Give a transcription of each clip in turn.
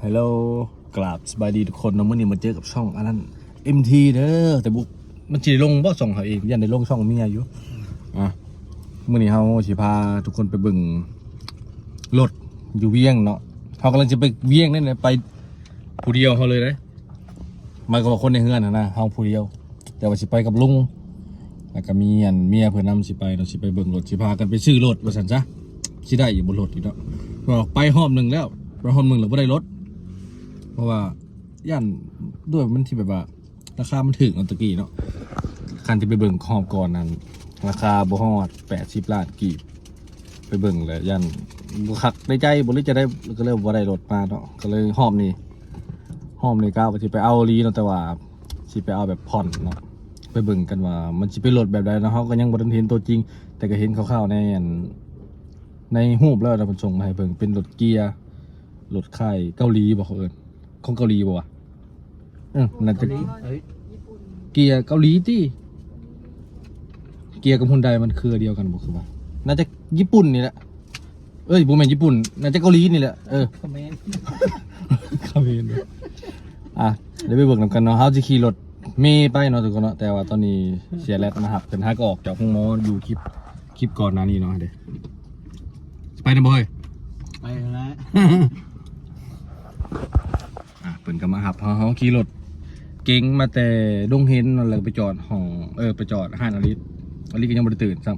ຮາໂລ ກາບສະບາຍດີທຸກຄົນເນາະ. ມື້ນີ້ມາເຈີກັບຊ່ອງອັນນັ້ນ ເອັມທີ ເດີ ແຕ່ບຸກ ມັນຊິໄດ້ລົງບໍ່ຊ່ອງເຮົາເອງ? ຢ້ານໄດ້ລົງຊ່ອງເມຍຢູ່. ອ່ະ ມື້ນີ້ເຮົາຊິພາທຸກຄົນໄປເບິ່ງລົດຢູ່ວຽງເນາະ. ເຮົາກຳລັງຈະໄປວຽງນີ້ແຫຼະ ໄປຜູ້ດຽວເຮົາເລີຍເດ້. ໝາຍຄວາມວ່າຄົນໃນເຮືອນຫັ້ນນະ ເຮົາຜູ້ດຽວ ແຕ່ວ່າຊິໄປກັບລຸງ ແລ້ວກໍມີອັນເມຍເພິ່ນນຳ ຊິໄປເນາະ ຊິໄປເບິ່ງລົດ ຊິພາກັນໄປຊື້ລົດວ່າຊັ້ນຊະ. ຊິໄດ້ຢູ່ບໍ່ລົດນີ້ເນາະ ເພາະວ່າໄປຮອບໜຶ່ງແລ້ວ ໄປຮອບໜຶ່ງແລ້ວບໍ່ໄດ້ລົດ ເພາະວ່າຢ້ານ ດ້ວຍມັນທີ່ແບບວ່າ ລາຄາມັນຖືກເນາະ ຕະກີ້ເນາະ. ຄັນທີ່ໄປເບິ່ງຮອບກ່ອນນັ້ນ ລາຄາບໍ່ຮອດແປດສິບລ້ານກີບ. ໄປເບິ່ງແລ້ວຢ້ານບໍ່ຄັກໃນໃຈ ບໍ່ຮູ້ຈະໄດ້ ກໍເລີຍບໍ່ໄດ້ລົດມາເນາະ. ກໍເລີຍຮອບນີ້ ຮອບນີ້ກະວ່າຊິໄປເອົາອີ່ຫຼີເນາະ ແຕ່ວ່າຊິໄປເອົາແບບຜ່ອນເນາະ. ໄປເບິ່ງກັນວ່າມັນຊິເປັນລົດແບບໃດເນາະ. ເຮົາກໍຍັງບໍ່ທັນເຫັນຕົວຈິງ ແຕ່ກໍເຫັນຄ່າວໆໃນອັນ ໃນຮູບແລ້ວນະ ເພິ່ນສົ່ງມາໃຫ້ເບິ່ງ ເປັນລົດເກຍ ລົດຄ້າຍເກົາຫຼີບໍ່ ເຂົາເອີ້ນ ຂອງເກົາຫຼີບໍ່ວະ? ເອີ ໜ້າຈະ ເກົາຫຼີ ເອີຍ ເກຍເກົາຫຼີຕິ. ເກຍກັບຮຸນໄດມັນເຄືອດຽວກັນບໍ່ ຄືວ່າ ໜ້າຈະຍີ່ປຸ່ນນີ້ແຫຼະ. ເອີຍ ບໍ່ແມ່ນຍີ່ປຸ່ນ ໜ້າຈະເກົາຫຼີນີ້ແຫຼະ. ເອີ ຂະເໝນ ຂະເໝນ. ອ່ະ ດຽວໄປເບິ່ງນຳກັນເນາະ. ເຮົາຊິຂີ່ລົດເມໄປເນາະທຸກຄົນເນາະ ແຕ່ວ່າຕອນນີ້ເສຍແລັດມາຮັບ ເພິ່ນຫາກໍອອກຈາກໂຮງໝໍຢູ່ຄລິບ ຄລິບກ່ອນໜ້ານີ້ເນາະ. ເດ້ ໄປນຳບໍ່ເຮີ້ຍ? ໄປແລ້ວ. ອ່ະ ເພິ່ນກໍມາຮັບເຮົາ ເຮົາຂີ່ລົດເກັງມາແຕ່ດົງເຫັນເນາະ ແລ້ວກໍໄປຈອດຫ້ອງ ເອີ ໄປຈອດຮ້ານອາລິດ ອາລິດກໍຍັງບໍ່ໄດ້ຕື່ນຊ້ຳ.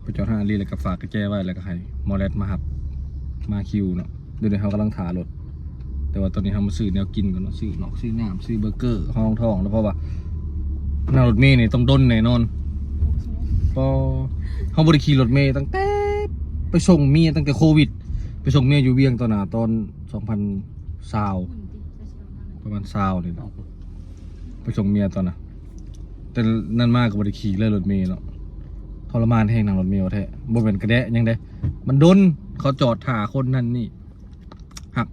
ໄປຈອດຮ້ານອາລິດ ແລ້ວກໍຝາກກະແຈໄວ້ ແລ້ວກໍໃຫ້ໝໍແລັດມາຮັບ ມາຄິວເນາະ. ດຽວນີ້ເຮົາກຳລັງຖ້າລົດ ແຕ່ວ່າຕອນນີ້ເຮົາມາຊື້ແນວກິນກ່ອນເນາະ ຊື້ນອກຊື້ນ້ຳ ຊື້ເບີເກີຮອງທ້ອງ ແລ້ວເພາະວ່ານັ່ງລົດເມນີ້ຕ້ອງດົນແນ່ນອນ. ໂອເຄ ເຮົາບໍ່ໄດ້ຂີ່ລົດເມຕັ້ງແຕ່ໄປສົ່ງເມຍ ຕັ້ງແຕ່ໂຄວິດ ໄປສົ່ງເມຍຢູ່ວຽງຕອນໜ້າ ຕອນສອງພັນຊາວ ປະມານຊາວນີ້ເນາະ ໄປສົ່ງເມຍຕອນນັ້ນ. ແຕ່ນັ້ນມາກໍບໍ່ໄດ້ຂີ່ເລີຍລົດເມເນາະ ທໍລະມານແຮງນັ່ງລົດເມວ່າແທ້. ບໍ່ແມ່ນກະແດະຫຍັງເດ້ ມັນດົນ ເຂົາຈອດຖ້າຄົນນັ້ນນີ້. ຫາກ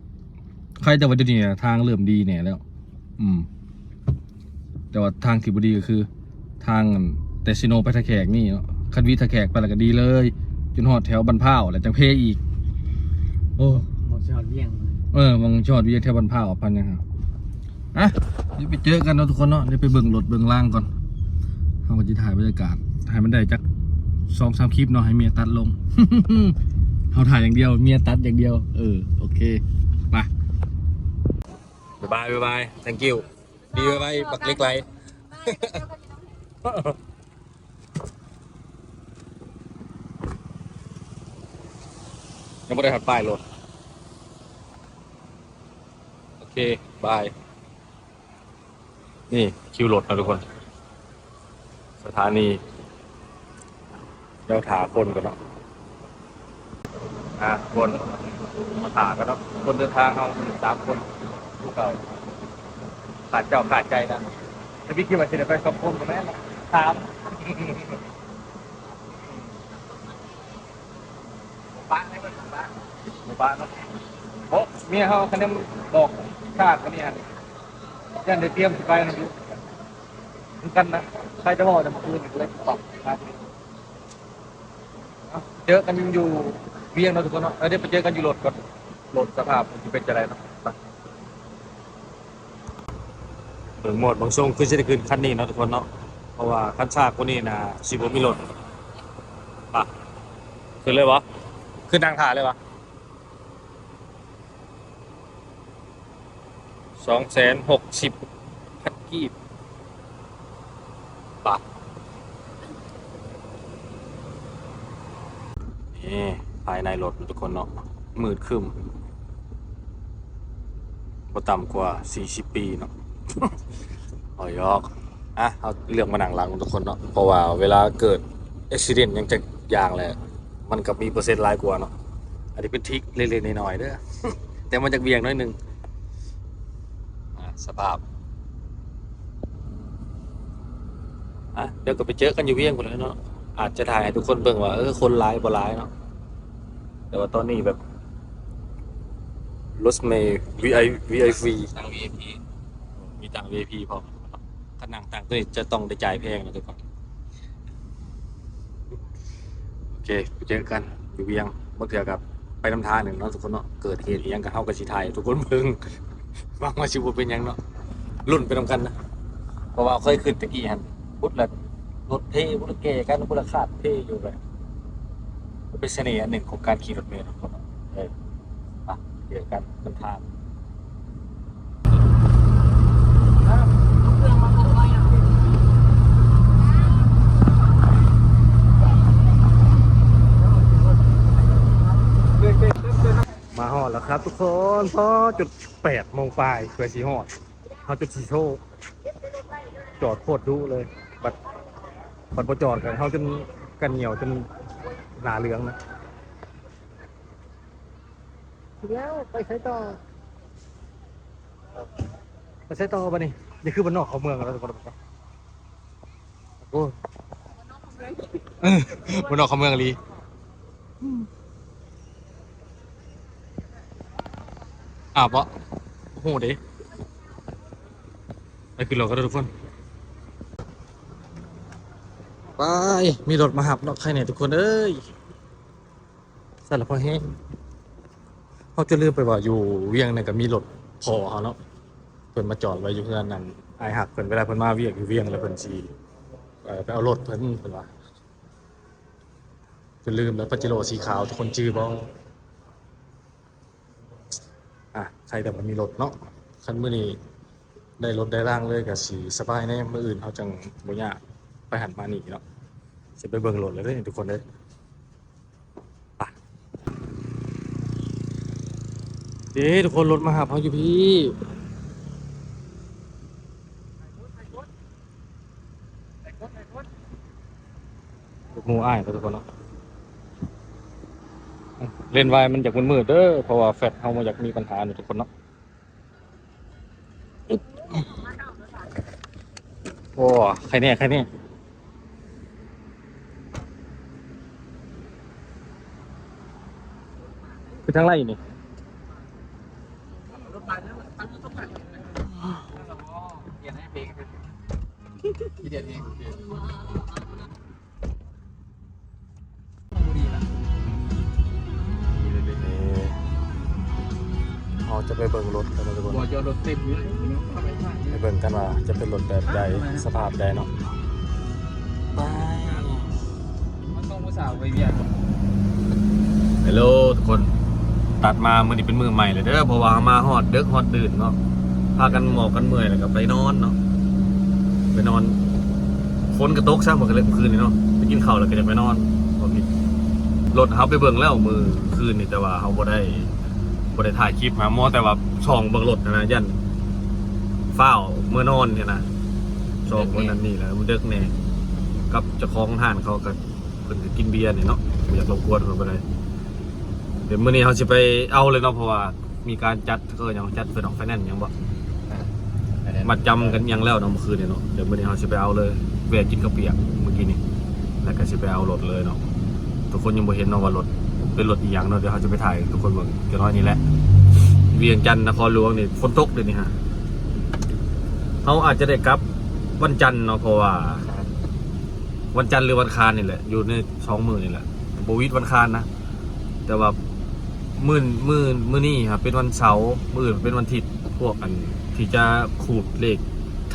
ໃຄແຕ່ວ່າດຽວນີ້ທາງເລີ່ມດີແດ່ແລ້ວ ອືມ ແຕ່ວ່າທາງທີ່ບໍ່ດີກໍຄືທາງອັນແຕ່ຊີໂນໄປທ່າແຂກນີ້ເນາະ. ຄັນວິດທ່າແຂກໄປແລ້ວກໍດີເລີຍ ຈົນຮອດແຖວບ້ານພ້າວ ແລ້ວຈັ່ງເພອີກ. ໂອ້ ຮອດຊິຮອດວຽງ ເອີ ມັນຊິຮອດວຽງແຖວບ້ານພ້າວ ພັນຫຍັງຫັ້ນ. ອ່ະ ດຽວໄປເຈີກັນເນາະທຸກຄົນເນາະ. ດຽວໄປເບິ່ງລົດເບິ່ງລາງກ່ອນ ເຮົາກໍຊິຖ່າຍບັນຍາກາດ ໃຫ້ມັນໄດ້ຈັກສອງສາມຄລິບເນາະ ໃຫ້ເມຍຕັດລົງ. ເຮົາຖ່າຍຢ່າງດຽວ ເມຍຕັດຢ່າງດຽວ. ເອີ ໂອເຄ ໄປ ບາຍບາຍ ບາຍບາຍ thank you ດີ ບາຍບາຍ ບັກເຫຼັກໄຫຼ. ຍັງບໍ່ໄດ້ຮອດປ້າຍລົດ. ໂອເຄ ບາຍ. ນີ້ຄິວລົດເນາະທຸກຄົນ ສະຖານີ. ດຽວຖ້າຄົນກ່ອນເນາະ. ອ່າ ຄົນມາຖ້າກັນເນາະ ຄົນເດີນທາງເຮົາມີສາມຄົນຄືເກົ່າ. ຂາດເຈົ້າຂາດໃຈນະ ແຕ່ມີຄິດວ່າຊິໄດ້ໄປສອງຄົນກໍແມ່ນລະ ສາມ ບໍ່ປະເນາະ ບໍ່ເມຍເຮົາຄະແນນບອກຊາກກວ່ານີ້ຫັ້ນ ຢ້ານໄດ້ຕຽມຊິໄປນຳຢູ່ຄືກັນນະ. ໃຄຈະເວົ້າແຕ່ມື້ຄືນນີ້ເລີຍປັບ ເຈີກັນຢູ່ວຽງເນາະທຸກຄົນເນາະ. ເອີ ດຽວໄປເຈີກັນຢູ່ລົດກ່ອນ ລົດສະພາບມັນຊິເປັນຈັ່ງໃດເນາະ. ເບິ່ງໂໝດເບິ່ງຊົງຄືຊິໄດ້ຂຶ້ນຄັນນີ້ເນາະທຸກຄົນເນາະ ເພາະວ່າຄັນຊ້າກວ່ານີ້ນະຊິບໍ່ມີລົດ. ປະ ຂຶ້ນເລີຍບໍ່? ຂຶ້ນນັ່ງຖ້າເລີຍບໍ່? ສອງແສນຫົກສິບພັນກີບ ບາດ. ນີ້ພາຍໃນລົດທຸກຄົນເນາະ ມືດຄຶ້ມ ບໍ່ຕ່ຳກວ່າສີ່ສິບປີເນາະ. ເອົາຫຍອກ ອ່ະ ເຮົາເລືອກມານັ່ງຫຼັງທຸກຄົນເນາະ ເພາະວ່າເວລາເກີດ accident ຫຍັງຈັກຢ່າງແຫຼະ ມັນກໍມີເປີເຊັນຫຼາຍກວ່າເນາະ. ອັນນີ້ເປັນທຣິກເລັກໆນ້ອຍໆເດີ ແຕ່ມັນຢາກຫວ່ຽງໜ້ອຍໜຶ່ງ. ອ່າ ສະພາບ ອ່ະ ດຽວກໍໄປເຈີກັນຢູ່ວຽງພຸ້ນແຫຼະເນາະ. ອາດຈະຖ່າຍໃຫ້ທຸກຄົນເບິ່ງວ່າ ເອີ ຄົນຫຼາຍບໍ່ຫຼາຍເນາະ ແຕ່ວ່າຕອນນີ້ແບບ ລົດເມ ວີໄອ ວີໄອພີ ນັ່ງ ວີໄອພີ ມີຕັ່ງ ວີໄອພີ ພ້ອມ. ຄັນນັ່ງຕັ່ງໂຕນີ້ຈະຕ້ອງໄດ້ຈ່າຍແພງນະທຸກຄົນ. ໂອເຄ ໄປເຈີກັນຢູ່ວຽງ ບາງເທື່ອກັບ ໄປນຳທາງນີ້ເນາະທຸກຄົນເນາະ. ເກີດເຫດອີ່ຫຍັງກໍ ເຮົາກໍຊິຖ່າຍໃຫ້ທຸກຄົນເບິ່ງ. ຫວັງວ່າຊິບໍ່ເປັນຫຍັງເນາະ, ລຸ້ນໄປນຳກັນນະ. ເພາະວ່າເຄີຍຂຶ້ນແຕ່ກີ້ຫັ້ນ ພຸດລະລົດເພ ພຸດລະແກ່ກັນ ພຸດລະຄາດເພຢູ່ແຫຼະ. ເປັນສະເໜ່ອັນໜຶ່ງຂອງການຂີ່ລົດເມເນາະທຸກຄົນເນາະ. ເອີ ໄປ ເຈີກັນນຳທາງ. ມາຮອດແລ້ວຄັບທຸກຄົນ. ພໍຈົນແປດໂມງປາຍເພື່ອຊິຮອດ. ເຮົາຈົນຊິໂຊ ຈອດໂຄດດຸເລີຍ. ບັດ ບັດບໍ່ຈອດກັນ ເຮົາຈົນກັນຍ່ຽວຈົນໜ້າເຫຼືອງນະ. ແລ້ວໄປໃສຕໍ່? ໄປໃສຕໍ່ບັດນີ້? ນີ້ຄືບ້ານນອກເຂົ້າເມືອງແລ້ວທຸກຄົນ. ໂອ້ ເອີ ບ້ານນອກເຂົ້າເມືອງອີ່ຫຼີ. ອ້າວ ບໍ່ ບໍ່ຮູ້ເດ້. ໄປຂຶ້ນລົດກັນເດີທຸກຄົນ. ໄປ ມີລົດມາຮັບເນາະ. ໃຄແດ່ທຸກຄົນເອີຍ. ສາລະພໍແຮງ. ເຮົາຈະລືມໄປວ່າຢູ່ວຽງນັ້ນກໍມີລົດພໍ່ເຮົາເນາະ, ເພິ່ນມາຈອດໄວ້ຢູ່ເຮືອນນັ້ນ ອ້າຍຮັກເພິ່ນ. ເວລາເພິ່ນມາວຽກຢູ່ວຽງແລ້ວ ເພິ່ນຊິ ເອີ ໄປເອົາລົດເພິ່ນ ເພິ່ນວ່າ. ຈະລືມແລ້ວ ປາເຈໂຣສີຂາວ ທຸກຄົນຈື່ບໍ່? ອ່ະ ໃຜແຕ່ວ່າມີລົດເນາະ. ຄັນມື້ນີ້ໄດ້ລົດໄດ້ລາງເລີຍ ກໍຊິສະບາຍແດ່. ມື້ອື່ນເຮົາຈັ່ງບໍ່ຍາກໄປຫັ້ນມານີ້ເນາະ. ຊິໄປເບິ່ງລົດແລ້ວເດີທຸກຄົນເດີ. ໄປ ເດ້ທຸກຄົນ, ລົດມາຮັບເຮົາຢູ່ພີ້. ລົດໝູ່ອ້າຍເນາະທຸກຄົນເນາະ. ເລນວາຍມັນຢາກມືດໆເດີ ເພາະວ່າແຟດເຮົາບໍ່ຢາກມີບັນຫາເນາະທຸກຄົນເນາະ. ໂອ້ ໃຄແດ່ ໃຄແດ່. ຄືທາງໄລ່ນີ້. ເຮົາຈະໄປເບິ່ງລົດກັນເນາະທຸກຄົນ. ບໍ່ ຈອດລົດເຕັມຢູ່ ໄປເບິ່ງກັນວ່າຈະເປັນລົດແບບໃດ ສະພາບໃດເນາະ. ໄປ ມາສົ່ງຜູ້ສາວໄປວຽກ. ເຮລໂລ ທຸກຄົນ, ຕັດມາມື້ນີ້ເປັນມື້ໃໝ່ເລີຍເດີ ເພາະວ່າເຮົາມາຮອດເດິກຮອດດື່ນເນາະ. ພາກັນໝອບກັນເມື່ອຍແລ້ວກໍໄປນອນເນາະ, ໄປນອນ. ຝົນກໍຕົກຊ້ຳ ເມື່ອຄືນນີ້ເນາະ, ໄປກິນເຂົ້າແລ້ວກໍຢາກໄປນອນ. ລົດເຮົາໄປເບິ່ງແລ້ວມື້ຄືນນີ້ ແຕ່ວ່າເຮົາບໍ່ໄດ້ ບໍ່ໄດ້ຖ່າຍຄລິບ ຫາໝໍ ແຕ່ວ່າສ່ອງເບິ່ງລົດຫັ້ນນະ ຢ້ານຟ້າວເມືອນອນຫັ້ນນະ. ສ່ອງເບິ່ງນັ້ນນີ້ແຫຼະ ມັນເດິກແດ່ ກັບເຈົ້າຂອງຮ້ານເຂົາກໍ ເພິ່ນກໍກິນເບຍນີ້ເນາະ, ບໍ່ຢາກລົບກວນເພິ່ນປານໃດ. ດຽວມື້ນີ້ເຮົາຊິໄປເອົາເລີຍເນາະ ເພາະວ່າມີການຈັດ ເອີ້ນຫຍັງ ຈັດເພິ່ນອອກໄຟແນນຫຍັງບໍ່ ມັດຈຳກັນຫຍັງແລ້ວເນາະ ມື້ຄືນນີ້ເນາະ. ດຽວມື້ນີ້ເຮົາຊິໄປເອົາເລີຍ, ແວ່ກິນເຂົ້າປຽກມື້ກີ້ນີ້ ແລ້ວກໍຊິໄປເອົາລົດເລີຍເນາະ. ທຸກຄົນຍັງບໍ່ເຫັນເນາະວ່າລົດເປັນລົດອີ່ຫຍັງເນາະ, ດຽວເຮົາຈະໄປຖ່າຍໃຫ້ທຸກຄົນເບິ່ງຈັກໜ້ອຍນີ້ແຫຼະ. ວຽງຈັນນະຄອນຫຼວງນີ້ຝົນຕົກເດນີ້ຮະ. ເຮົາອາດຈະໄດ້ກັບວັນຈັນເນາະ ເພາະວ່າວັນຈັນ ຫຼື ວັນຄານນີ້ແຫຼະ, ຢູ່ໃນສອງມື້ນີ້ແຫຼະ, ບໍ່ວິດວັນຄານນະ. ແຕ່ວ່າມື້ ມື້ ມື້ນີ້ຫາເປັນວັນເສົາ, ມື້ອື່ນເປັນວັນທິດ, ພວກອັນທີ່ຈະຂູດເລກ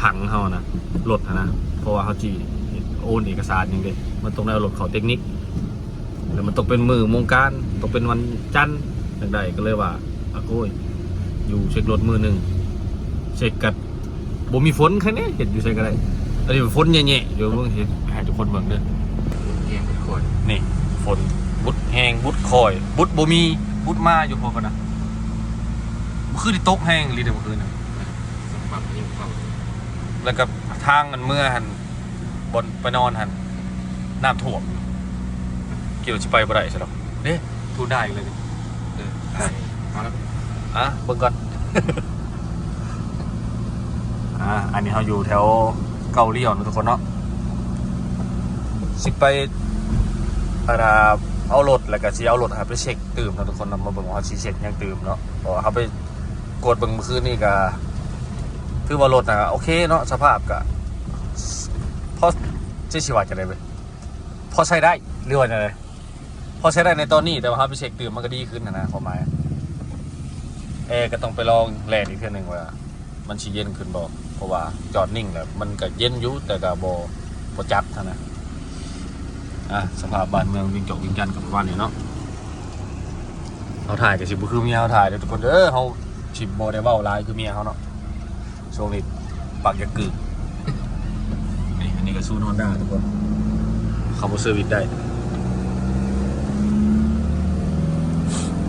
ຖັງເຮົານະ, ລົດຫັ້ນນະ, ເພາະວ່າເຮົາຊິໂອນເອກະສານຫຍັງເດ້, ມັນຕ້ອງໄດ້ເອົາລົດເຂົ້າເຕັກນິກ, ແລ້ວມັນຕ້ອງເປັນມື້ໂມງການ, ຕ້ອງເປັນວັນຈັນຈັ່ງໃດ. ກໍເລີຍວ່າ ອາໂກຍ ຢູ່ເຊັກລົດມື້ໜຶ່ງ, ເຊັກກັບ ບໍ່ມີຝົນ ໃຄແດ່ ເຮັດຢູ່ໃສກໍໄດ້. ອັນນີ້ຝົນແຍະໆຢູ່, ເບິ່ງ ເຮັດໃຫ້ທຸກຄົນເບິ່ງເດີ. ແຮງບຸດຄ່ອຍ ນີ້ຝົນບຸດແຮງບຸດຄ່ອຍ, ບຸດບໍ່ມີ, ບຸດມາຢູ່ພໍກັນນະ. ມື້ຄືນນີ້ຕົກແຮງອີ່ຫຼີເດ້ ມື້ຄືນນະ. ແລ້ວກໍທາງອັນເມືອຫັ້ນ ບ່ອນໄປນອນຫັ້ນ ນ້ຳຖ້ວມຢູ່, ຄິດວ່າຊິໄປບໍ່ໄດ້ຊະດອກ. ເດ້ ທູນດ້າອີກແລ້ວນີ້. ເອີ ມາແລ້ວ ອ່ະ ເບິ່ງກ່ອນ. ອ່າ ອັນນີ້ເຮົາຢູ່ແຖວເກົ້າລ້ຽວເນາະທຸກຄົນເນາະ, ຊິໄປ ອັນນ່າ ເອົາລົດ ແລ້ວກໍຊິເອົາລົດຫັ້ນໄປເຊັກຕື່ມເນາະທຸກຄົນເນາະ. ມາເບິ່ງວ່າເຮົາຊິເຊັກຫຍັງຕື່ມເນາະ, ເພາະວ່າເຮົາໄປກວດເບິ່ງມື້ຄືນນີ້ກໍຖືວ່າລົດນະໂອເຄເນາະ, ສະພາບກໍພໍ ຊິ ຊິວ່າຈັ່ງໃດເວີຍ ພໍໃຊ້ໄດ້ ຫຼືວ່າຈັ່ງໃດ? ພໍໃຊ້ໄດ້ໃນຕອນນີ້, ແຕ່ວ່າເຮົາໄປເຊັກຕື່ມ ມັນກໍດີຂຶ້ນຫັ້ນນະ, ຄວາມໝາຍ ແອກໍຕ້ອງໄປລອງແລ່ນອີກເທື່ອໜຶ່ງວ່າ ມັນຊິເຢັນຂຶ້ນບໍ່, ເພາະວ່າຈອດນິ່ງແລ້ວ ມັນກໍເຢັນຢູ່ ແຕ່ກໍບໍ່ ບໍ່ຈັດຫັ້ນນະ. ອ່າ ສະພາບບ້ານເມືອງວຽງຈອກວຽງຈັນກໍປະມານນີ້ເນາະ. ເຮົາຖ່າຍກໍຊິບໍ່ຄືເມຍເຮົາຖ່າຍເດີທຸກຄົນເດີ, ເຮົາຊິບໍ່ໄດ້ເວົ້າຫຼາຍຄືເມຍເຮົາເນາະ. ຊ່ວງນີ້ປາກຢາກກືດ. ນີ້ ອັນນີ້ກໍສູນຮອນດ້າທຸກຄົນ, ເຂົາບໍ່ເຊີວິສໄດ້.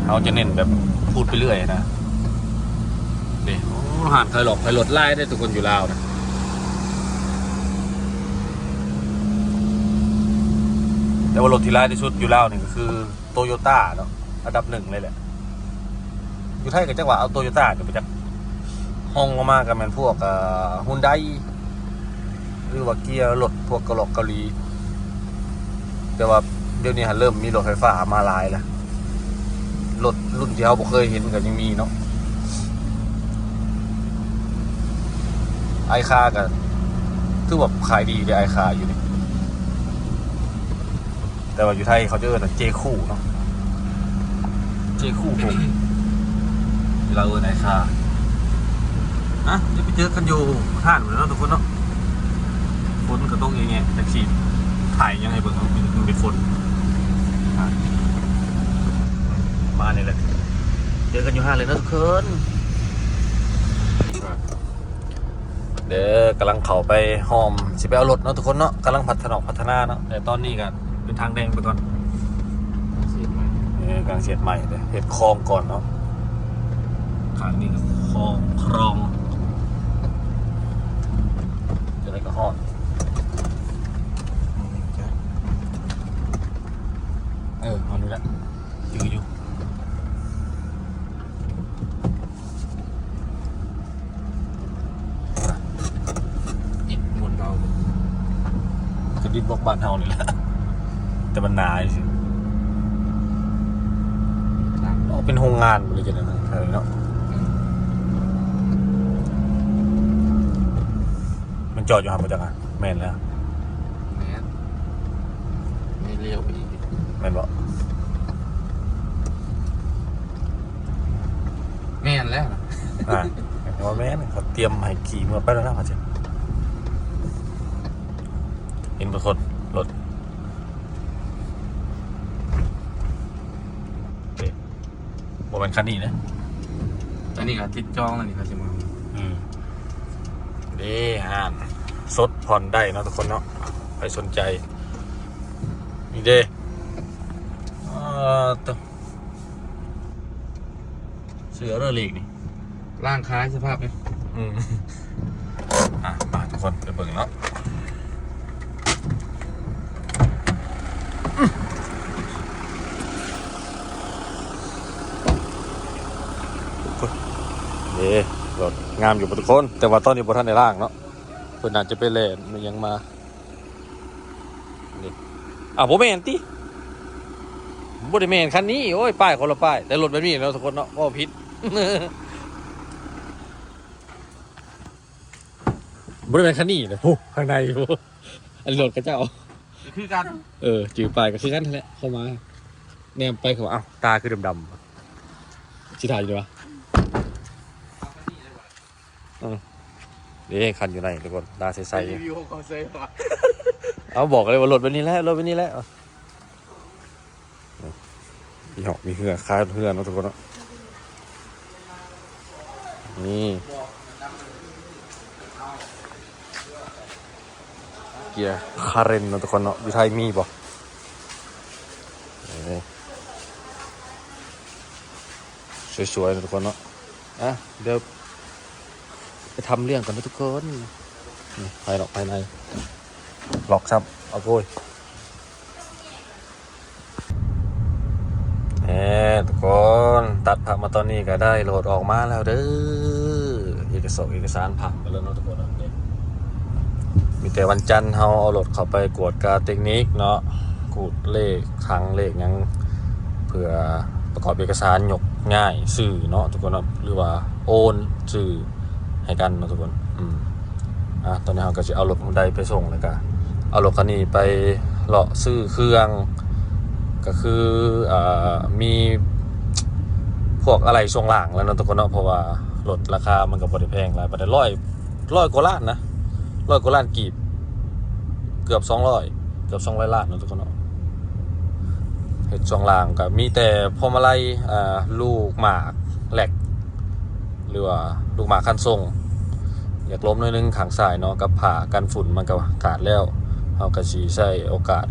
ເຮົາຈະເນັ້ນແບບພູດໄປເລື້ອຍນະ. ນີ້ ໂອ້ ຮ້ານຂາຍຫຼອກຂາຍລົດຫຼາຍເດ້ທຸກຄົນ ຢູ່ລາວນະ. ແຕ່ວ່າລົດທີ່ຫຼາຍທີ່ສຸດຢູ່ລາວນີ້ກໍຄື ໂຕໂຍຕ້າເນາະ, ອັນດັບໜຶ່ງເລີຍແຫຼະ. ຢູ່ໄທກໍຈັກວ່າເອົາໂຕໂຍຕ້ານີ້ໄປຈັກ, ຮອງລົງມາກໍແມ່ນພວກ ເອີ ຮຸນໄດ ຫຼືວ່າເກຍລົດພວກເກົາຫຼີ ເກົາຫຼີ. ແຕ່ວ່າດຽວນີ້ຫັ້ນເລີ່ມມີລົດໄຟຟ້າມາຫຼາຍແລ້ວ, ລົດລຸ້ນທີ່ເຮົາບໍ່ເຄີຍເຫັນກໍຍັງມີເນາະ. ໄອຄາກໍຖືວ່າຂາຍດີເດ້ ໄອຄາຢູ່ນີ້. ແຕ່ວ່າຢູ່ໄທເຂົາຈະເອີ້ນວ່າເຈຄູ່ເນາະ, ເຈຄູ່ຫົກ ເວລາເອີ້ນໄອຄາ. ອ່ະ ດຽວໄປເຈີກັນຢູ່ຮ້ານພຸ້ນແຫຼະເນາະທຸກຄົນເນາະ. ຝົນກໍຕົກແຍະໆ ຈັກຊິຖ່າຍຫຍັງໃຫ້ເບິ່ງເນາະ, ມັນເປັນຝົນ. ອ່ະ ປະມານນີ້ແຫຼະ, ເຈີກັນຢູ່ຮ້ານເລີຍເນາະທຸກຄົນ. ເດີ ກຳລັງເຂົ້າໄປຮ່ອມ ຊິໄປເອົາລົດເນາະທຸກຄົນເນາະ, ກຳລັງພັດທະນາ ພັດທະນາເນາະ, ແຕ່ຕອນນີ້ກໍເປັນທາງແດງໄປກ່ອນ. ເອີ ກຳລັງເຮັດໃໝ່ເດ້, ເຮັດຄອງກ່ອນເນາະ. ຂ້າງນີ້ກໍຄອງ ຄຣອງ ຈະໄດ້ກໍຮອດ. ເອີ ຮອດນີ້ແຫຼະ, ຈື່ຢູ່. ອິດມ່ວນເກົ່າ ກໍດິນບລັອກບ້ານເຮົານີ້ແຫຼະ ແຕ່ມັນໜາຊື່ໆ. ອໍ ເປັນໂຮງງານບໍ ຫຼືຈັ່ງໃດເນາະ ເນາະ. ອືມ ມັນຈອດຢູ່ຫັ້ນບໍ່ຈັກອະ. ແມ່ນແລ້ວ ແມ່ນ ມີລ້ຽວໄປອີກ ແມ່ນບໍ່? ແມ່ນແລ້ວນະ ອ່າ ວ່າແມ່ນ ເຂົາຕຽມໃຫ້ຂີ່ເມືອໄປແລ້ວນະ ວ່າຊັ້ນ. ເຫັນບໍ່ຄົນ ລົດ ເອີ ບໍ່ແມ່ນຄັນນີ້ເດ້. ອັນນີ້ກໍຕິດຈອງແລ້ວນີ້ ເຂົາຊິມາ. ອືມ ເດ້ ຮ້ານສົດຜ່ອນໄດ້ເນາະທຸກຄົນເນາະ, ໃຜສົນໃຈ ນີ້ເດ້. ເອີ ໂຕ ເສືອເດີເລກນີ້ ລ້າງຄາຍສະພາບນີ້. ອືມ ອ່ະ ມາທຸກຄົນໄປເບິ່ງເນາະ. ເດ້ ລົດງາມຢູ່ບໍ່ທຸກຄົນ, ແຕ່ວ່າຕອນນີ້ບໍ່ທັນໄດ້ລ້າງເນາະ, ເພິ່ນອາດຈະໄປແລ່ນອີ່ຫຍັງມາ. ນີ້ ອ້າວ ບໍ່ແມ່ນຕິ? ບໍ່ໄດ້ແມ່ນຄັນນີ້. ໂອ້ຍ ປ້າຍຄົນລະປ້າຍ, ແຕ່ລົດແບບນີ້ເນາະທຸກຄົນເນາະ, ເວົ້າຜິດ. ບໍ່ໄດ້ແມ່ນຄັນນີ້ເດ້ ຜູ້ ຂ້າງໃນຜູ້. ອັນນີ້ລົດເຂົາເຈົ້າ ຄືກັນ. ເອີ ຈື່ປ້າຍກໍຄືກັນຫັ້ນແຫຼະ. ເຂົ້າມາແນມໄປ ເຂົາວ່າ ອ້າວ ຕາຄືດຳໆ ຊິຖ່າຍຢູ່ໃດວະ? ເອີ ເດ້ ຄັນຢູ່ໃນທຸກຄົນ ຕາໃສໆ. ເອົາ ບອກເລີຍວ່າລົດແບບນີ້ແຫຼະ ລົດແບບນີ້ແຫຼະ. ມີເຫາະມີເຮືອ ຄ້າຍເຮືອເນາະທຸກຄົນເນາະ. ນີ້ ເກຍຄາເຣນເນາະທຸກຄົນເນາະ, ຢູ່ໄທມີບໍ່? ເອີ ສວຍໆເນາະທຸກຄົນເນາະ. ອ່ະ ດຽວໄປທຳເລື່ອງກ່ອນເນາະທຸກຄົນ. ນີ້ ພາຍນອກພາຍໃນ ລັອກຊ້ຳ ເອົາໂກຍ. ແນ່ ທຸກຄົນ ຕັດພາບມາຕອນນີ້ກໍໄດ້ໂຫຼດອອກມາແລ້ວເດີ. ເອກະສອກເອກະສານຜ່ານໄປແລ້ວເນາະທຸກຄົນເນາະ. ມີແຕ່ວັນຈັນເຮົາເອົາລົດເຂົ້າໄປກວດກາເຕັກນິກເນາະ, ຂູດເລກ ຂັງເລກຫຍັງ ເພື່ອປະກອບເອກະສານຍົກຍ້າຍຊື່ເນາະທຸກຄົນເນາະ ຫຼືວ່າໂອນຊື່ໃຫ້ກັນເນາະທຸກຄົນ. ອືມ ອ່ະ ຕອນນີ້ເຮົາກໍຊິເອົາລົດຮອນໄດໄປສົ່ງ ແລ້ວກໍເອົາລົດຄັນນີ້ໄປເລາະຊື້ເຄື່ອງ ກໍຄື ເອີ ມີພວກອາໄຫຼ່ຊ່ວງລ່າງແລ້ວເນາະທຸກຄົນເນາະ ເພາະວ່າລົດລາຄາມັນກໍບໍ່ໄດ້ແພງຫຼາຍປານໃດ ຮ້ອຍ ຮ້ອຍກວ່າລ້ານນະ ຮ້ອຍກວ່າລ້ານກີບ ເກືອບສອງຮ້ອຍ ເກືອບສອງຮ້ອຍລ້ານເນາະທຸກຄົນເນາະ. ເຮັດຊ່ວງລ່າງກໍມີແຕ່ພວງມາໄລ ເອີ ລູກໝາກແລັກ ຫຼືວ່າລູກໝາກຄັນສົ່ງ ຢາກລົມໜ້ອຍໜຶ່ງຂ້າງຊ້າຍເນາະ ກັບຜ້າກັນຝຸ່ນມັນກໍຂາດແລ້ວ. ເຮົາກໍຊິໃຊ້ໂອກາດ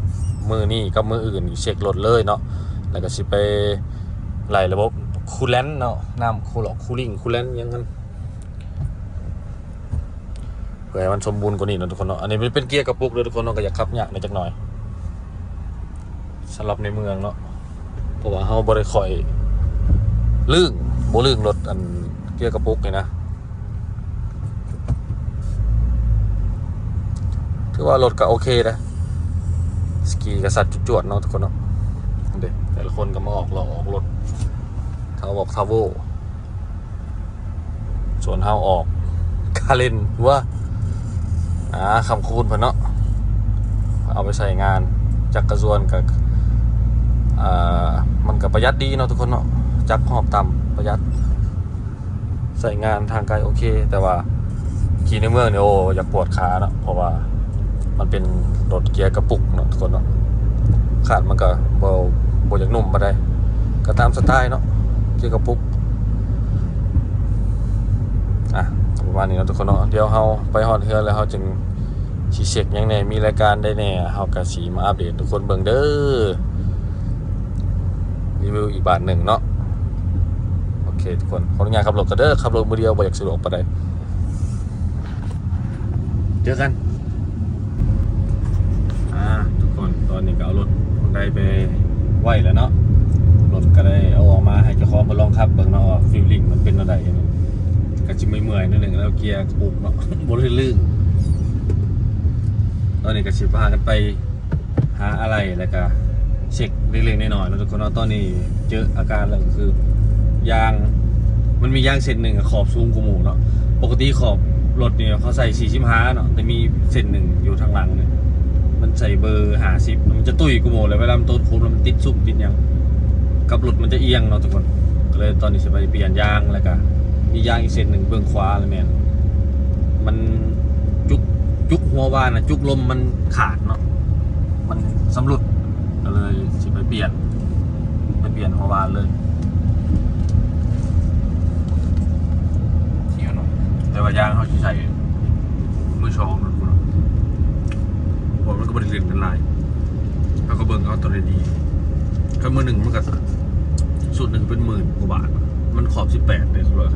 ມື້ນີ້ກັບມື້ອື່ນເຊັກລົດເລີຍເນາະ ແລ້ວກໍຊິໄປໄລ່ລະບົບຄູລແລນເນາະ ນ້ຳຄູລອກ ຄູລິງ ຄູລແລນຫຍັງຫັ້ນ ເພື່ອໃຫ້ມັນສົມບູນກວ່ານີ້ເນາະທຸກຄົນເນາະ. ອັນນີ້ມັນເປັນເກຍກະປຸກເດີທຸກຄົນເນາະ ກໍຢາກຂັບຍາກແດ່ຈັກໜ້ອຍ ສຳລັບໃນເມືອງເນາະ ເພາະວ່າເຮົາບໍ່ໄດ້ຄ່ອຍລື່ນ ບໍ່ລື່ນລົດອັນເກຍກະປຸກນີ້ນະ. ຖືວ່າລົດກໍໂອເຄເດ້ ສະກີກໍສັດຈວດໆເນາະທຸກຄົນເນາະ. ເດ້ ແຕ່ລະຄົນກໍມາອອກລໍ້ອອກລົດ ເຂົາອອກ Travel ສ່ວນເຮົາອອກ Karen ວ່າ ອ່າ ຄຳຄູນເພິ່ນເນາະ ເອົາໄປໃຊ້ງານຈັກກະຊວນກໍ ອ່າ ມັນກໍປະຢັດດີເນາະທຸກຄົນເນາະ ຈັກຮອບຕ່ຳປະຢັດ ໃຊ້ງານທາງໄກໂອເຄ. ແຕ່ວ່າຂີ່ໃນເມືອງນີ້ ໂອ້ ຢາກປວດຂາເນາະ ເພາະວ່າມັນເປັນລົດເກຍກະປຸກເນາະທຸກຄົນເນາະ ຄາດມັນກໍບໍ່ ບໍ່ຢາກນຸ້ມປານໃດ ກໍຕາມສະໄຕເນາະ ເກຍກະປຸກ. ອ່ະ ປະມານນີ້ເນາະທຸກຄົນເນາະ ດຽວເຮົາໄປຮອດເຮືອນແລ້ວ ເຮົາຈຶ່ງຊິເຊັກຫຍັງແດ່ ມີລາຍການໃດແດ່ ເຮົາກໍຊິມາອັບເດດທຸກຄົນເບິ່ງເດີ ຣີວິວອີກບາດໜຶ່ງເນາະ. ໂອເຄທຸກຄົນ ຂໍອະນຸຍາດຂັບລົດກ່ອນເດີ ຂັບລົດມື້ດຽວບໍ່ຢາກສະດວກປານໃດ. ເຈີກັນ ອ່າ ທຸກຄົນ ຕອນນີ້ກໍເອົາລົດໄດ້ໄປໄວ້ແລ້ວເນາະ ລົດກໍໄດ້ເອົາອອກມາໃຫ້ເຈົ້າຂອງເພິ່ນລອງຂັບເບິ່ງເນາະ ວ່າຟີລລິ້ງມັນເປັນແນວໃດ. ກໍຊິເມື່ອຍໆໜ້ອຍໜຶ່ງ ແລ້ວເກຍກະປຸກເນາະ ບໍ່ໄດ້ລື່ນ. ຕອນນີ້ກໍຊິພາກັນໄປ ຫາອາໄຫຼ່ ແລ້ວກະເຊັກເລັກໆນ້ອຍໆເນາະທຸກຄົນເນາະ. ຕອນນີ້ເຈີອາການແລ້ວກໍຄື ຢາງ ມັນມີຢາງເສັ້ນໜຶ່ງຂອບສູງກວ່າໝູ່ເນາະ. ປົກກະຕິຂອບລົດນີ້ເຂົາໃສ່ສີ່ສິບຫ້າເນາະ ແຕ່ມີເສັ້ນໜຶ່ງຢູ່ທາງຫຼັງນີ້ ມັນໃສ່ເບີຫ້າສິບ ມັນຈະຕຸ້ຍກວ່າໝູ່ ແລ້ວເວລາມັນຕົດໂຄ້ງແລ້ວມັນຕິດຊຸມຕິດຫຍັງ ກັບລົດມັນຈະອຽງເນາະທຸກຄົນ. ກໍເລີຍຕອນນີ້ຊິໄປປ່ຽນຢາງ ແລ້ວກະມີຢາງອີກເສັ້ນໜຶ່ງເບື້ອງຂວາ ແລ້ວແມ່ນ ມັນຈຸກ ຈຸກຫົວວານນະ ຈຸກລົມມັນຂາດເນາະ ມັນຊຳລຸດ ກໍເລີຍຊິໄປປ່ຽນ ໄປປ່ຽນຫົວວານເລີຍ. ແຕ່ວ່າຢາງເຮົາຊິໃຊ້ມືສອງເນາະ ເພາະມັນກໍບໍ່ໄດ້ຫຼິ້ນກັນຫຼາຍ ເຮົາກໍເບິ່ງເອົາຕົວໃດດີ. ຄັນມືໜຶ່ງມັນກໍ ຊຸດໜຶ່ງເປັນໝື່ນກວ່າບາດ ມັນຂອບສິບແປດເດ້ ຊຸດລະ. ອ່ະ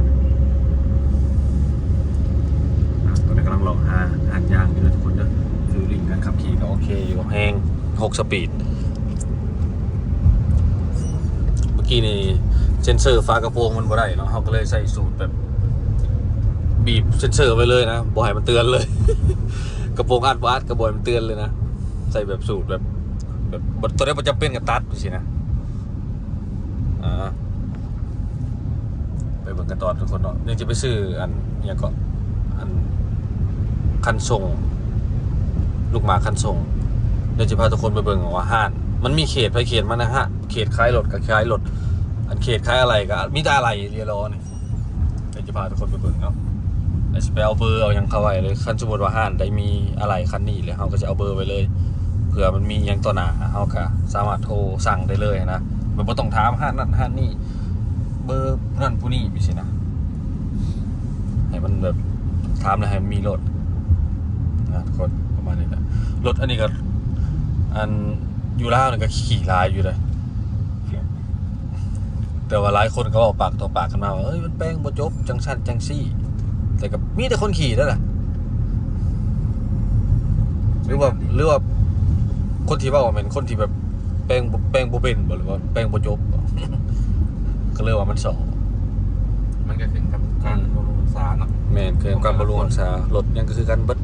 ຕອນນີ້ກຳລັງເລາະຫາຮ້ານຢາງຢູ່ເດີທຸກຄົນເດີ ຟີລລິ້ງການຂັບຂີ່ກໍໂອເຄຢູ່ ແຮງຫົກສະປີດ. ເມື່ອກີ້ນີ້ເຊັນເຊີຝາກະໂປງມັນບໍ່ໄດ້ເນາະ ເຮົາກໍເລີຍໃສ່ສູດແບບ ບີບເຊັນເຊີໄວ້ເລີຍນະ ບໍ່ໃຫ້ມັນເຕືອນເລີຍ ກະໂປງອັດບໍ່ອັດກໍບໍ່ໃຫ້ມັນເຕືອນເລີຍນະ ໃສ່ແບບສູດແບບ ແບບ ຕົວໃດບໍ່ຈຳເປັນກໍຕັດຈັ່ງຊີ້ນະ. ອ່າ ໄປເບິ່ງກັນຕໍ່ທຸກຄົນເນາະ ຍັງຈະໄປຊື້ອັນ ຫຍັງເກາະ ອັນຄັນສົ່ງ ລູກໝາກຄັນສົ່ງ ດຽວຈະພາທຸກຄົນໄປເບິ່ງວ່າຮ້ານ ມັນມີເຂດໃຜເຂດມັນນະ ຮ້ານເຂດຂາຍລົດກໍຂາຍລົດ ອັນເຂດຂາຍອາໄຫຼ່ກໍມີແຕ່ອາໄຫຼ່ເລຍລອນີ້. ດຽວຈະພາທຸກຄົນໄປເບິ່ງເນາະ ແລ້ວຊິໄປເອົາເບີເອົາຫຍັງເຂົາໄວ້ເລີຍ. ຄັນສົມມຸດວ່າຮ້ານໃດມີອາໄຫຼ່ຄັນນີ້ແລ້ວ ເຮົາກໍຈະເອົາເບີໄວ້ເລີຍ ເພື່ອມັນມີຫຍັງຕໍ່ໜ້າ ເຮົາກໍສາມາດໂທສັ່ງໄດ້ເລີຍນະ ແບບບໍ່ຕ້ອງຖາມຮ້ານນັ້ນຮ້ານນີ້ ເບີຜູ້ນັ້ນຜູ້ນີ້ຈັ່ງຊີ້ນະ ໃຫ້ມັນແບບຖາມແລ້ວໃຫ້ມັນມີໂລດນະທຸກຄົນ. ປະມານນີ້ແຫຼະ ລົດອັນນີ້ກໍ ອັນ ຢູ່ລາວນີ້ກໍຂີ່ຫຼາຍຢູ່ເດ້ ແຕ່ວ່າຫຼາຍຄົນກໍເວົ້າປາກຕໍ່ປາກກັນມາວ່າ ເອີຍ ມັນແປງບໍ່ຈົບ ຈັ່ງຊັ້ນຈັ່ງຊີ້ ແຕ່ກໍມີແຕ່ຄົນຂີ່ນັ້ນແຫຼະ ຫຼືວ່າ ຫຼືວ່າຄົນທີ່ເວົ້າແມ່ນຄົນທີ່ແບບແປງ ແປງບໍ່ເປັນບໍ ຫຼືວ່າແປງບໍ່ຈົບບໍ ກໍເລີຍວ່າມັນສໍ້. ມັນກໍຂຶ້ນກັບການບຳລຸງຮັກສາເນາະ. ແມ່ນ ຄືການບຳລຸງຮັກສາ ລົດຫຍັງກໍຄືກັນເບິດ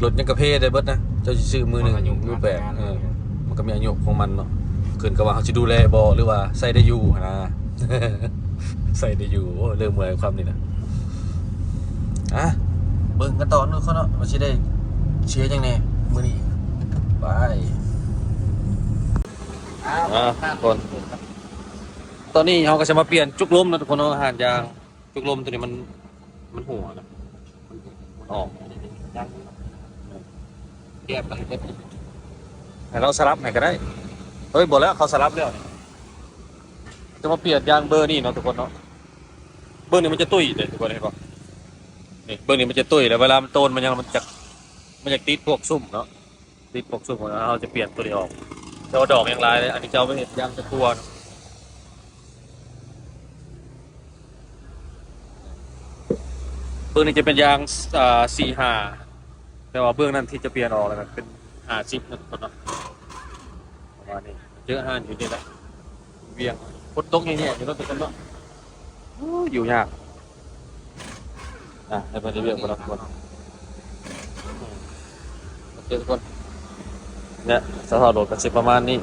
ລົດຫຍັງກໍເພໄດ້ເບິດນະ ເຈົ້າຊິຊື້ມືໜຶ່ງ ມືແປດ ເອີ ມັນກໍມີອາຍຸຂອງມັນເນາະ ຂຶ້ນກັບວ່າເຮົາຊິດູແລບໍ່ ຫຼືວ່າໃຊ້ໄດ້ຢູ່ຫັ້ນນະ ໃຊ້ໄດ້ຢູ່. ໂອ້ຍ ເລີ່ມເມື່ອຍຄວາມນີ້ນະ. ອ່ະ ເບິ່ງກັນຕໍ່ເນາະ ເນາະ ວ່າຊິໄດ້ເສຍຫຍັງແດ່ມື້ນີ້ ໄປ. ອ່າ ທຸກຄົນ ຕອນນີ້ເຮົາກໍຈະມາປ່ຽນຈຸກລົມເນາະທຸກຄົນເນາະ. ຫານຢາງຈຸກລົມຕົວນີ້ມັນ ມັນຮົ່ວນະ ມັນອອກ ແກບມັນເປັນ ໃຫ້ເຮົາສະຫຼັບໃຫ້ກໍໄດ້. ເອີຍ ບໍ່ແລ້ວ ເຂົາສະຫຼັບແລ້ວນີ້. ຈະມາປ່ຽນຢາງເບີນີ້ເນາະທຸກຄົນເນາະ. ເບິ່ງນີ້ມັນຈະຕຸ້ຍເດ້ ທຸກຄົນເຫັນບໍ່? ນີ້ ເບິ່ງນີ້ມັນຈະຕຸ້ຍ ແລ້ວເວລາມັນໂຕນມັນຍັງ ມັນຈະ ມັນຈະຕິດພວກຊຸມເນາະ ຕິດພວກຊຸມ. ເຮົາຈະປ່ຽນຕົວນີ້ອອກ ແຕ່ວ່າດອກຍັງຫຼາຍເດ້. ອັນນີ້ຈະເອົາໄປເຮັດຢາງຕະກົ່ວເນາະ. ເບື້ອງນີ້ຈະເປັນຢາງ ອ່າ ສີ່ຫ້າ ແຕ່ວ່າເບື້ອງນັ້ນທີ່ຈະປ່ຽນອອກແລ້ວກໍເປັນຫ້າສິບເນາະ ທຸກຄົນເນາະ. ປະມານນີ້ ເຈີຮ້ານຢູ່ນີ້ແຫຼະ ວຽງ. ຝົນຕົກແຮງໆຢູ່ເນາະ ທຸກຄົນເນາະ. ໂອ້ຍ ຢູ່ຍາກ. ອ່ະ ໃຫ້ເພິ່ນໄດ້ວຽກເພິ່ນເນາະ ທຸກຄົນ. ໂອເຄ ທຸກຄົນ ເນຍ ສະພາບລົດກໍຊິປະມານນີ້.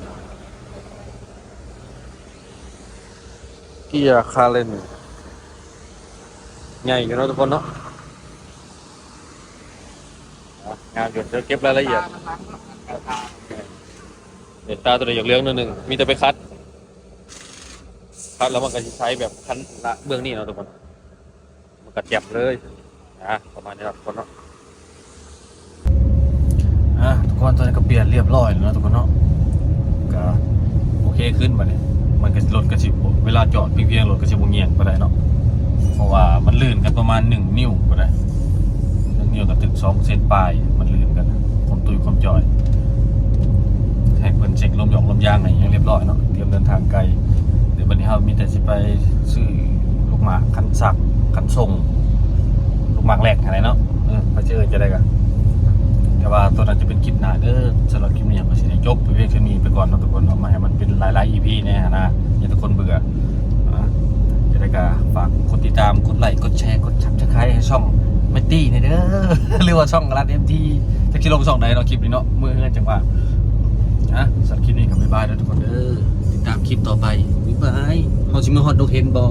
ເກຍຄາເລັນ ໃຫຍ່ຢູ່ເນາະ ທຸກຄົນເນາະ. ອ່ະ ງາມຢູ່ ດຽວເກັບລາຍລະອຽດ. ເດລຕ້າຕົວນີ້ຢາກເຫຼືອງໜ້ອຍໜຶ່ງ ມີແຕ່ໄປຂັດ ຂັດແລ້ວມັນກໍຊິໃຊ້ແບບຄັນລະເບື້ອງນີ້ເນາະ ທຸກຄົນ. ມັນກະແຈ່ມເລີຍ. ອ່າ ປະມານນີ້ເນາະ ທຸກຄົນເນາະ. ອ່າ ທຸກຄົນ ຕອນນີ້ກໍປ່ຽນລຽບຮ້ອຍແລ້ວເນາະ ທຸກຄົນເນາະ. ກະໂອເຄຂຶ້ນບາດນີ້ ມັນກໍ ລົດກໍຊິ ເວລາຈອດພຽງໆ ລົດກໍຊິບໍ່ງ່ຽງປານໃດເນາະ ເພາະວ່າມັນລື່ນກັນປະມານໜຶ່ງນິ້ວກໍໄດ້ ໜຶ່ງນິ້ວກໍຖືກສອງເຊັນປາຍ ມັນລື່ນກັນ ຄວາມຕຸ້ຍຄວາມຈ່ອຍ. ໃຫ້ເພິ່ນເຊັກລົມຢອກລົມຢາງໃຫ້ຫຍັງລຽບຮ້ອຍເນາະ ຕຽມເດີນທາງໄກ. ແຕ່ບັດນີ້ເຮົາມີແຕ່ຊິໄປຊື້ລູກໝາກຄັນສັກ ຄັນສົ່ງ ລູກໝາກແລກຫັ້ນແຫຼະເນາະ. ເອີ ໄປເຈີຈະໄດ້ກະ ແຕ່ວ່າຕົວນັ້ນຈະເປັນຄລິບໜ້າເດີ. ສຳລັບຄລິບນີ້ເຮົາກໍຊິໄດ້ຈົບໄປພຽງເທົ່ານີ້ໄປກ່ອນເນາະ ທຸກຄົນເນາະ. ມາໃຫ້ມັນເປັນຫຼາຍໆ ອີພີ ແດ່ຫັ້ນນະ ຢ່າໃຫ້ທຸກຄົນເບື່ອ. ອ່າ ຈະໄດ້ກະຝາກກົດຕິດຕາມ ກົດໄລ ກົດແຊ ກົດຊັບສະໄຄຣບ໌ ໃຫ້ຊ່ອງແມັດຕີ້ແດ່ເດີ ຫຼືວ່າຊ່ອງລັດເອັມທີ. ຈັກຊິລົງຊ່ອງໃດເນາະ ຄລິບນີ້ເນາະ ເມືອເຮືອນຈັ່ງວ່າ. ອ່າ ສຳລັບຄລິບນີ້ກໍບາຍບາຍເດີ ທຸກຄົນເດີ. ຕິດຕາມຄລິບຕໍ່ໄປ ບາຍບາຍ. ເຮົາຊິເມືອຮອດດົງເຫັນບໍ່?